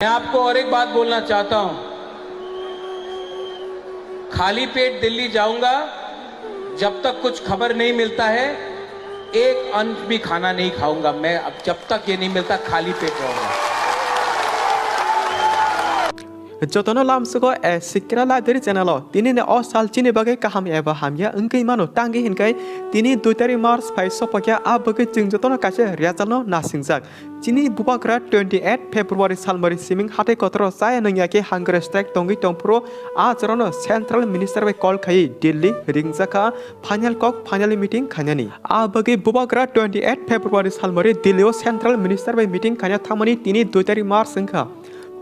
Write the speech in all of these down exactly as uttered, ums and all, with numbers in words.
मैं आपको और एक बात बोलना चाहता हूं, खाली पेट दिल्ली जाऊंगा, जब तक कुछ खबर नहीं मिलता है, एक अंश भी खाना नहीं खाऊंगा मैं, अब जब तक ये नहीं मिलता, खाली पेट रहूंगा। Jotono lamsugo a Sikra Library channel o tini ni o sal chini bagwi kaham eba hamya wngwi mano, tangwi hinkai tini dui tarik March phai sopokya, a bagwi chwng jotono kaisa result no nasingjak. Chini bubagra twenty eight February salmari siming hatai kotoro chaya nungya khe hunger strike tongwi tongphuru, a jorano Central Minister bai call khai Delhi ringjakha final kok, final meeting khainani. A bagwi bubagra twenty eight February salmari Delhi o Central Minister bai meeting khaina thangmani tini dui tarik March wngkha.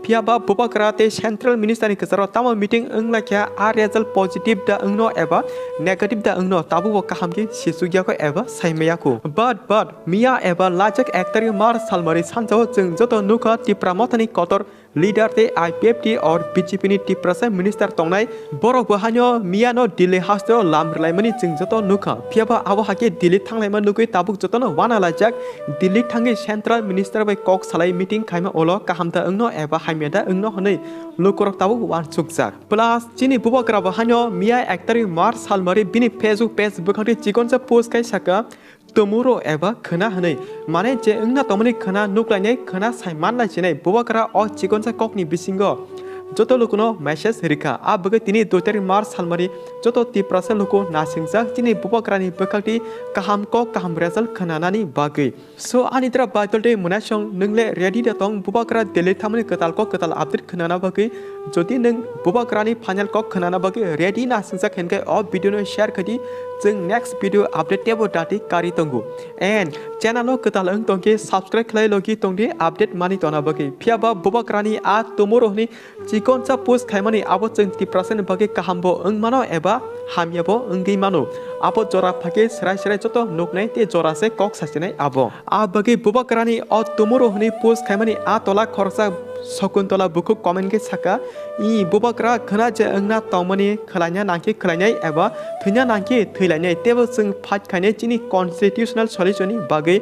Phiya ba bubagra tei Central Minister ni kwcharo tamo meeting wnglaikha, a result positive da wngno eba negative da wngno tabukbo kaham khe sichukya kho eba saimaya kho. But, but, Miya eba lajak ek tarik March salmari sanjao chwng joto nukha Tipra Mothani kotor leader tei I P F T or B J P ni Tiprasa minister tongnai. Borok bo haino miyano Delhi hasteo lam rwlaimani chwng joto nukha. Phiyaba abo hakhe Delhi thanglaima nugwi tabuk jotono wana laijak. Delhi thangwi central minister bai kok salai meeting khaima ulo kaham da wngno eba hamya da wngno hwnwi lukurok tabuk uansukjak. Plus chini bubagra bo haino miya ek tarik March salmari bini Facebook page bwkhakni chikonsa post khai saka, tomorrow eba khwna hwnwi, mane je wngna tongmani khwna nuklainai, khwna sai manlai sinai. Bubagra o chikonsa kokni bisingo joto lukuno message rikha. A bagwi tini dui tarik March salmari joto Tiprasa luku nasingjak chini bubagrani bwkhakni kaham kok, kaham result khwnanani bagwi. So, ani dra Baidol tei Mwnaisong, nwng le ready da tong bubagra Delhi thangmani kwtal kok, kwtal update khwnana bagwi? Jodi nwng bubagrani final kok khwnana bagwi ready nasingjak hinkhe o video no share khaidi, chwng next video update teibo dati kari tongo. And channel o kwtal wng tongkhe subscribe khlai logi tongdi update mani tona bagwi. Phiyaba bubagrani a tomorrow hwnwi chikonsa post khaimani abo chwng Tiprasani bagwi kahambo wng mano eba hamyabo wngwi mano. Abo jora phakhe srai srai joto nuknai tei jora se kok sasinai abo. A bagwi bubagrani o tomorrow hwnwi post khaimani a tola khoroksa Shakuntala bukhuk comment khe saka, "I bubagra khwna je wngna tongmani khwlaina nangkhe khwlainai eba thwina nangkhe thwilainai, teibo chwng fight khainai chini constitutional solution ni bagwi,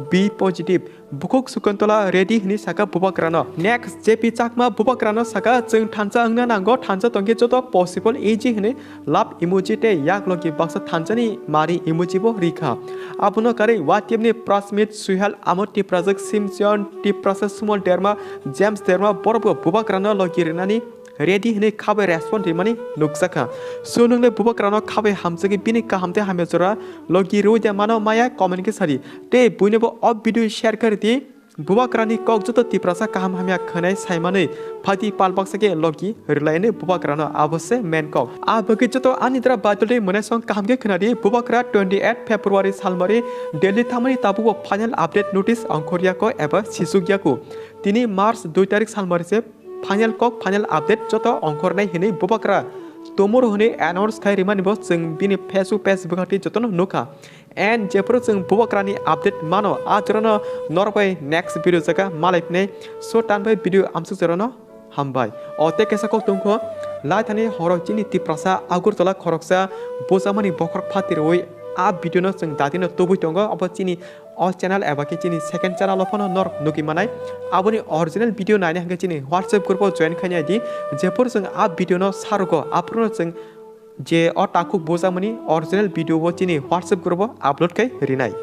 be positive." Bukhuk Shakuntala ready hwnwi saka bubagrano. Next, J P Chakma bubagrano saka, "Chwng thansa wngna nango, thansa tongkhe joto possible easy," hwnwi love emoji tei yak logi baksa thansani mari emoji bo rikha. Abono karwi Y T F ni Prasmit, Suhel, Amar Tiprajak, Simsion Tiprasa, Sumal Derma, James Derma borok bo bubagrano logi rinani ready hwnwi khabai respond rimani nukjakha. So nwng le bubagrano khabai hamjagwi bini kaham tei hamya jora logi rwui de mano maya comment khe sadi. Tei buino bo o video share khe ridi. Bubagrani kok joto Tiprasa kaham hamya khwnai saimanwi phaidi pal baksa khe logi rwlaini bubagrano, abo se main kok. A bagwi joto ani dra Baidol tei Mwnaisong kaham khe khwnadi. Bubagra twenty eight February salmari Delhi thangmani tabukbo final update notice ongkhorya kho eba sichukya kho. Tini March dui tarik salmari se final kok, final update joto ongkhornai hwnwi bubagra tomorrow hwnwi announce khai rimani bo chwng bini Facebook page bwkhakti jotono nukha. And jephuru chwng bubagrani update mano, a jorano norok bai next video jaga malai phinai. So tan bai video amsuk jorano hambai. O tei kaisa kok tongkho, laithani horo chini Tiprasa Agartala khoroksa bujamani bokhorok phatirwi a video no chwng datino tubui tongo, abo chini o channel eba khe chini second channel o phano norok nugwi manai. Aboni original video naina hwnkhe chini WhatsApp group o join khainai di, jephuru chwng a video no sarugo, aphuru no chwng je o takhuk bujakmani original video bo chini WhatsApp group o upload khai rinai.